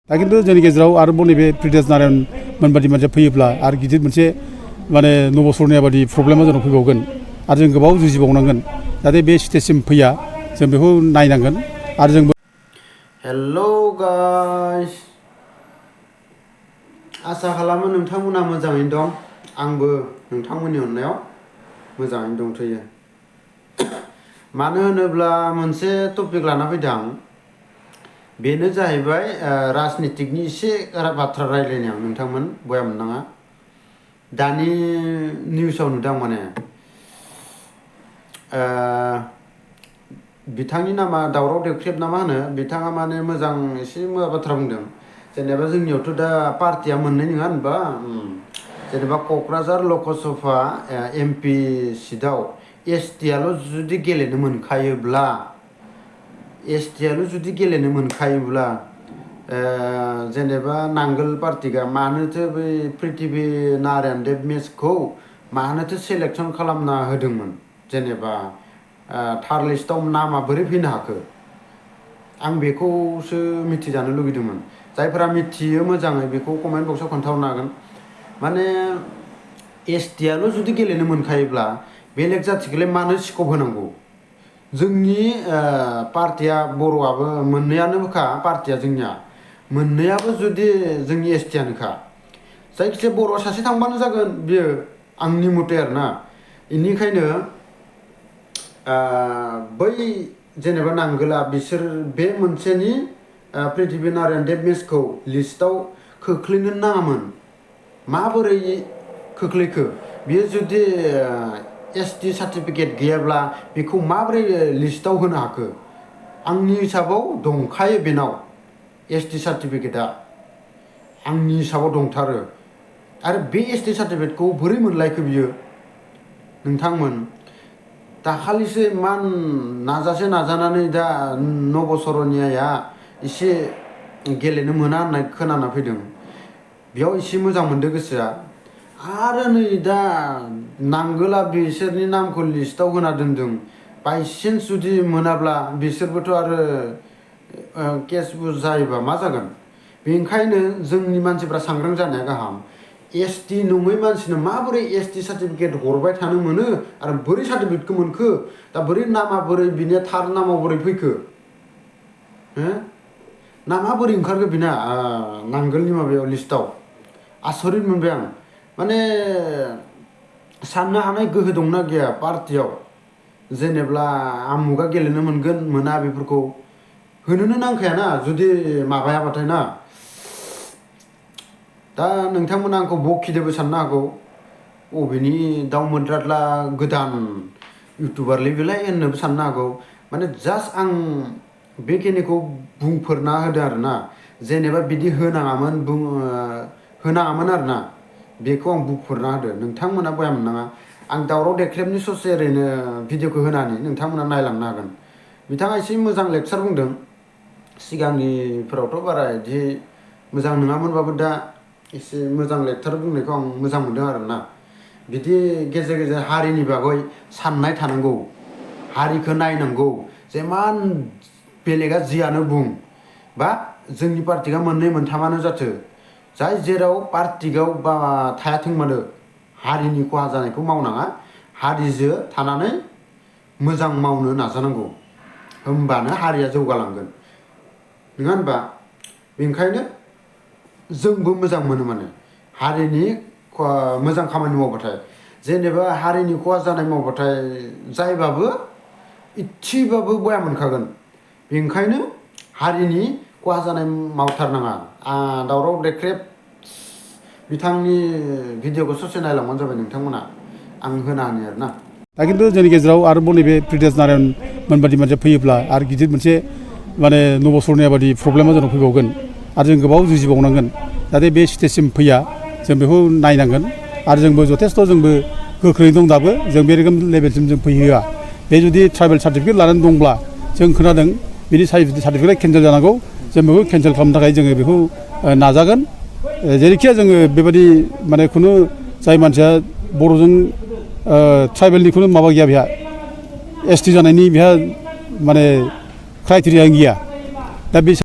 दा किन्तु जोंनि गेजेराव आरोबाव नैबे पृथ्वीराज नारायण मोनबादि मानसिया फैयोब्ला आरो गिदिर मोनसे माने नबसरनाय बादि प्रब्लेमा जोंनाव फैबावगोन आरो जों गोबाव जुजिबावनांगोन जाहाथे बे स्टेजसिम फैया जों बेखौ नायनांगोन आरो जोंबो हेलो गाइस आसा खालामो नोंथांमोना मोजाङैनो दं आंबो नोंथांमोननि अननायाव मोजाङैनो दंथ'यो मानो होनोब्ला मोनसे टपिक लाना फैदों बेनो जाहैबाय राजनितिकनि एसे बाथ्रा रायलायनायाव नोंथांमोन बया मोननाङा दानि निउसाव नुदों माने बिथांनि नामा दावराव देख्रेब ना मा होनो बिथाङा माने मोजां एसे मोजां बाथ्रा बुंदों जेनेबा जोंनियावथ' दा पार्टिया मोननै नङा होनबा जेनेबा क'क्राझार लकसभा एमपि सिटआव एसटिआल' जुदि गेलेनो मोनखायोब्ला जेनेबा नांगोल पार्टिगा मानोथो बै पृथ्वी नारायण देब मेचखौ मानोथो सेलेक्सन खालामना होदोंमोन जेनेबा थार लिस्टआव नामा बोरै फैनो हाखो आं बेखौसो मिथिजानो लुगैदोंमोन जायफोरा मिथियो मोजाङै बेखौ कमेन्ट बक्सआव खोन्थाहरनो हागोन माने एसटिआल' जुदि गेलेनो मोनखायोब्ला बेलेग जाथिखौलाय मानो स्कप होनांगौ जोंनि पार्टिया बर'आबो मोननैयानोखा पार्टिया जोंनिया मोननैयाबो जुदि जोंनि एसटिआनोखा जायखिजाया बर'आ सासे थांबानो जागोन बियो आंनि मथे आरोना बेनिखायनो बै जेनेबा नांगोला बिसोर बे मोनसेनि पृथ्वी नारायण देब मेचखौ लिस्टआव खोख्लैनो नाङामोन माबोरै खोख्लैखो बियो जुदि एसटि सार्टिफिकेट गैयाब्ला बेखौ माबोरै लिस्टआव होनो हाखो आंनि हिसाबाव दंखायो बेनाव एसटि सार्टिफिकेटआ आंनि हिसाबाव दंथारो आरो बे एसटि सार्टिफिकेटखौ बोरै मोनलायखो बियो नोंथांमोन दाखालिसो इमान नाजानानै दा नबसरनियाया एसे गेलेनो मोना होननाय खोनाना फैदों बेयाव एसे मोजां मोनदों गोसोआ आरो नै दा नांगोला बिसोरनि नामखौ लिस्टआव होना दोनदों बायसेन्स जुदि मोनाब्ला बिसोरबोथ' आरो केसबो जायोबा मा जागोन बेनिखायनो जोंनि मानसिफ्रा सांग्रां जानाया गाहाम एसटि नङै मानसिनो माबोरै एसटि सार्टिफिकेट हरबाय थानो मोनो आरो बोरै सार्टिफिकेटखौ मोनखो दा बोरै नामा बोरै बिनिया थार नामाव बोरै फैखो नामा बोरै ओंखारखो बिना नांगोलनि माबायाव लिस्टआव आसरित मोनबाय आं माने साननो हानाय गोहो दंना गैया पार्टियाव जेनेब्ला आमुगा गेलेनो मोनगोन मोना बेफोरखौ होनोनो नांखायाना जुदि माबायाबाथाय ना दा नोंथांमोना आंखौ बखिदोबो साननो हागौ अबेनि दाउ मोनद्रादला गोदान इउटुबारलै बेलाय होननोबो साननो हागौ माने जास्ट आं बेखिनिखौ बुंफोरना होदों आरोना जेनेबा बिदि होनाङामोन आरोना बेखौ आं बुंफोरना होदों नोंथांमोना बया मोननाङा आं दावराव देख्रेबनि ससे ओरैनो भिडिअखौ होनानै नोंथांमोना नायलांनो हागोन बिथाङा एसे मोजां लेक्सार बुंदों सिगांनिफोरावथ' बारा बिदि मोजां नङामोनबाबो दा एसे मोजां लेक्सार बुंनायखौ आं मोजां मोनदों आरोना बिदि गेजेर गेजेर हारिनि बागै साननाय थानांगौ हारिखौ नायनांगौ जेमान बेलेगा जियानो बुं बा जोंनि पार्टिया मोननै मोनथामानो जाथो जाय जेराव पार्टियाव बा थायाथों मानो हारिनि खहा जानायखौ मावनाङा हारिजों थानानै मोजां मावनो नाजानांगौ होमबानो हारिया जौगालांगोन नङा होनबा बेनिखायनो जोंबो मोजां मोनो माने हारिनि मोजां खामानि मावबाथाय जेनेबा हारिनि खहा जानाय मावबाथाय जायबाबो इसेबाबो बया मोनखागोन बेनिखायनो हारिनि खहा जानाय मावथारनाङा दावराव देख्रेब बिथांनि भिडिअखौ ससे नायलांबानो जाबाय नोंथांमोना आं होना होनो आरोना दा किन्तु जोंनि गेजेराव आरोबाव नैबे पृथ्वीराज नारायण मोनबादि मानसिया फैयोब्ला आरो गिदिर मोनसे माने नबसरनाय बादि प्रब्लेमा जोंनाव फैबावगोन आरो जों गोबाव जुजिबावनांगोन जाहाथे बे स्टेजसिम फैया जों बेखौ नायनांगोन आरो जोंबो जथेस्थ' जोंबो गोख्रै दं दाबो जों बे रोखोम लेभेलसिम जों फैहोआ बे जुदि ट्राइबेल सार्टिफिकेट लानानै दंब्ला जों खोनादों बिनि सार्टिफिकेटआ केन्सेल जानांगौ जों बेखौ केन्सेल खालामनो थाखाय जोङो बेखौ नाजागोन जेरैखिया जोङो बेबायदि माने खुनु जाय मानसिया बर'जों ट्राइबेलनि खुनु माबा गैया बेहा एसटि जानायनि बेहा माने क्राइटेरिया गैया दा बे